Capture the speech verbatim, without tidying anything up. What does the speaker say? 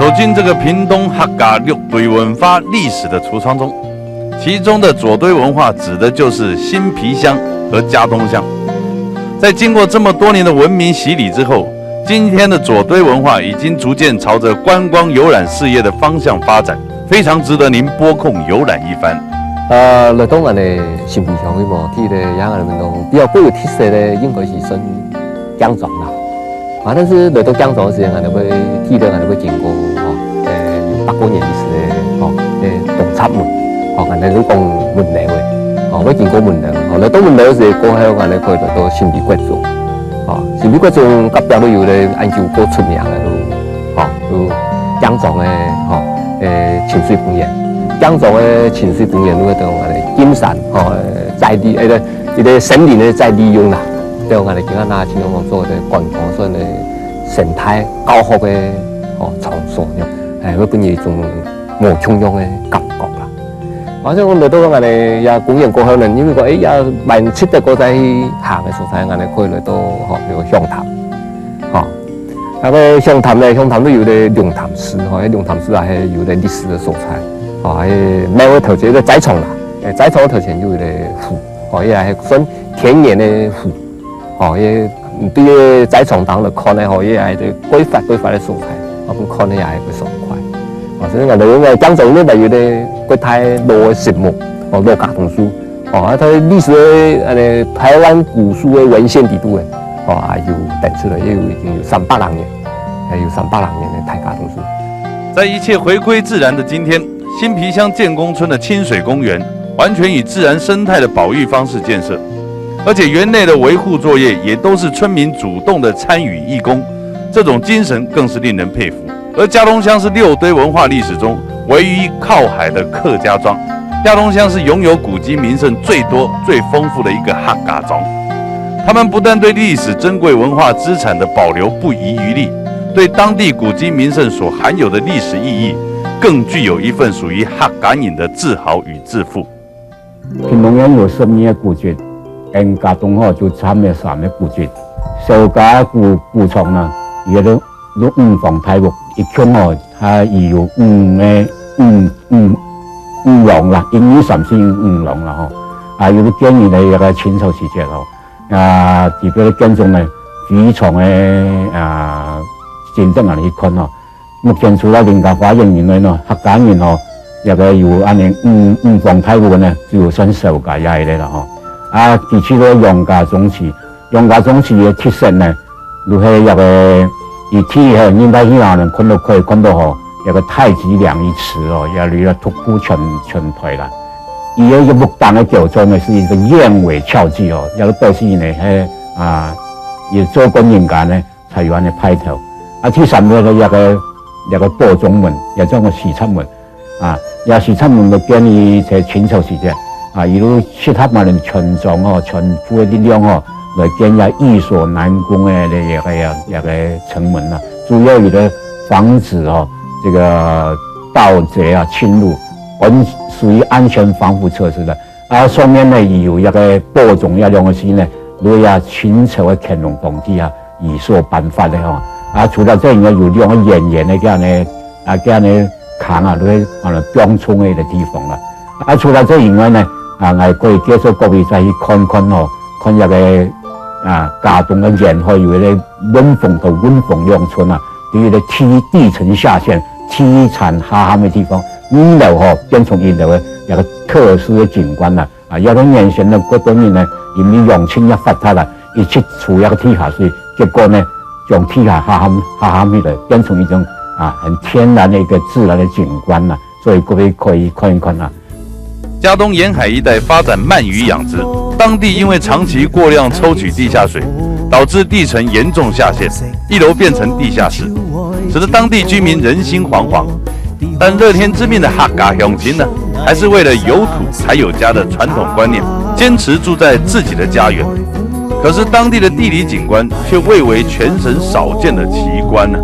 走进这个屏东客家六堆文化历史的橱窗中，其中的左堆文化指的就是新埤乡和佳冬乡。在经过这么多年的文明洗礼之后，今天的左堆文化已经逐渐朝着观光游览事业的方向发展，非常值得您拨空游览一番。呃，来到俺个新埤乡个嘛，去个也俺们讲比较具有特色个，应该是算姜庄啦。啊，但是来到姜庄个时间，俺们会记得俺们会经过吼，呃，有百过年历史个吼，呃，东侧门，吼，俺们就讲门楼个，吼，会经过门楼，吼，来到门楼个时候过后，俺们可以来到新埤国中，吼，新埤国中隔壁都有个恁久过出名个路，吼，有姜庄个，吼，呃，清水公园，姜庄个清水公园路个等俺们金山，吼，呃，在地，呃，一个森林个再利用啦。 对，我哋今下拿青龙王做个观光算个生态教学个，哦，场所，哎，会分人一种无共样个感觉啦。而且我来到我哋也公园过后呢，因为讲，哎，也蛮值得过再去行个所在，我哋可以来到，吼，比如香潭，吼，那个香潭呢，香潭都有个龙潭寺，吼，那龙潭寺啊，还有个历史个所在，吼，还有庙个头前个斋场啦，哎，斋场个头前有个湖，吼，也还算田园个湖。 吼，也对个在场当中看个吼，也还个规划规划个所在，我们看个也还个爽快。哦，所以讲，等于讲讲讲，那边有个国泰老个石木，哦，老家桐树，哦，啊，它的历史个呃台湾古树个文献底肚个，哦，啊，有等出来，也有已经有三百零年，还有三百零年个大家桐树。在一切回归自然的今天，新埤乡建功村的清水公园完全以自然生态的保育方式建设，而且园内的维护作业也都是村民主动的参与义工，这种精神更是令人佩服。而佳冬乡是六堆文化历史中唯一靠海的客家庄，佳冬乡是拥有古迹名胜最多、最丰富的一个客家庄。他们不但对历史珍贵文化资产的保留不遗余力，对当地古迹名胜所含有的历史意义，更具有一份属于客家人的自豪与自负。 屏东县有十二个古迹，𫣆佳冬吼就占了三个古迹。小家古古庄呢，佢个都五房大屋，一共吼，佢有五个五五五廊啦，一二三四五五廊啦吼。啊，又建于呢一个清朝时节吼，啊，佢个建筑呢非常个啊，真正啊去看吼， 目前除了林家花园以外呢，客家人哦，這个有恁呢五五房大屋呢，只有算小家這一類啦吼。啊，其次呢楊家宗祠，楊家宗祠个特色呢，就係這个佢地下人大戲啊，能看到可以看到吼，這个太極两仪池哦，也有个徒步全全台啦。佢个一木板个雕塑呢，是一个燕尾翹脊哦，這个表示呢，係啊，佢做官人家呢， 才有恁呢派頭。啊，第三个呢，這个這个寶鐘門，也叫做西侧門。啊，這西侧門个建於在清朝時節，啊，佢就集合嘛人全庄吼，全部个力量吼，來建這易守難攻个這个這个城門啊。主要佢个防止吼，這个盜賊啊侵入，安屬於安全防護措施个。 啊，上面呢，佢有一个寶鐘這兩个字呢，就係清朝个乾隆皇帝啊，佢所頒發个吼。啊，除了這以外，有兩个圓圓个這樣个啊，這樣个框啊，就係啊，放銃个一个地方啦。啊，除了這以外呢，啊，𠊎可以介紹各位再去看看吼，看這个啊，佳冬个沿海有一个文峰到文峰兩村啊，對於个地地層下陷、地層下陷个地方，二樓吼變成一樓个一个特殊个景觀啦。 啊，這个原先呢，過多年呢，因為用水也發達啦，佢去儲這个地下水，結果呢，將地下下陷下陷起來，變成一種啊很天然的一个自然的景觀啦，所以各位可以看一看啊。佳冬沿海一带发展鳗鱼养殖，当地因为长期过量抽取地下水，导致地层严重下陷，一楼变成地下室，使得当地居民人心惶惶。但乐天知命的客家乡亲呢，还是为了有土才有家的传统观念，坚持住在自己的家园。可是当地的地理景观却蔚为全省少见的奇观呢。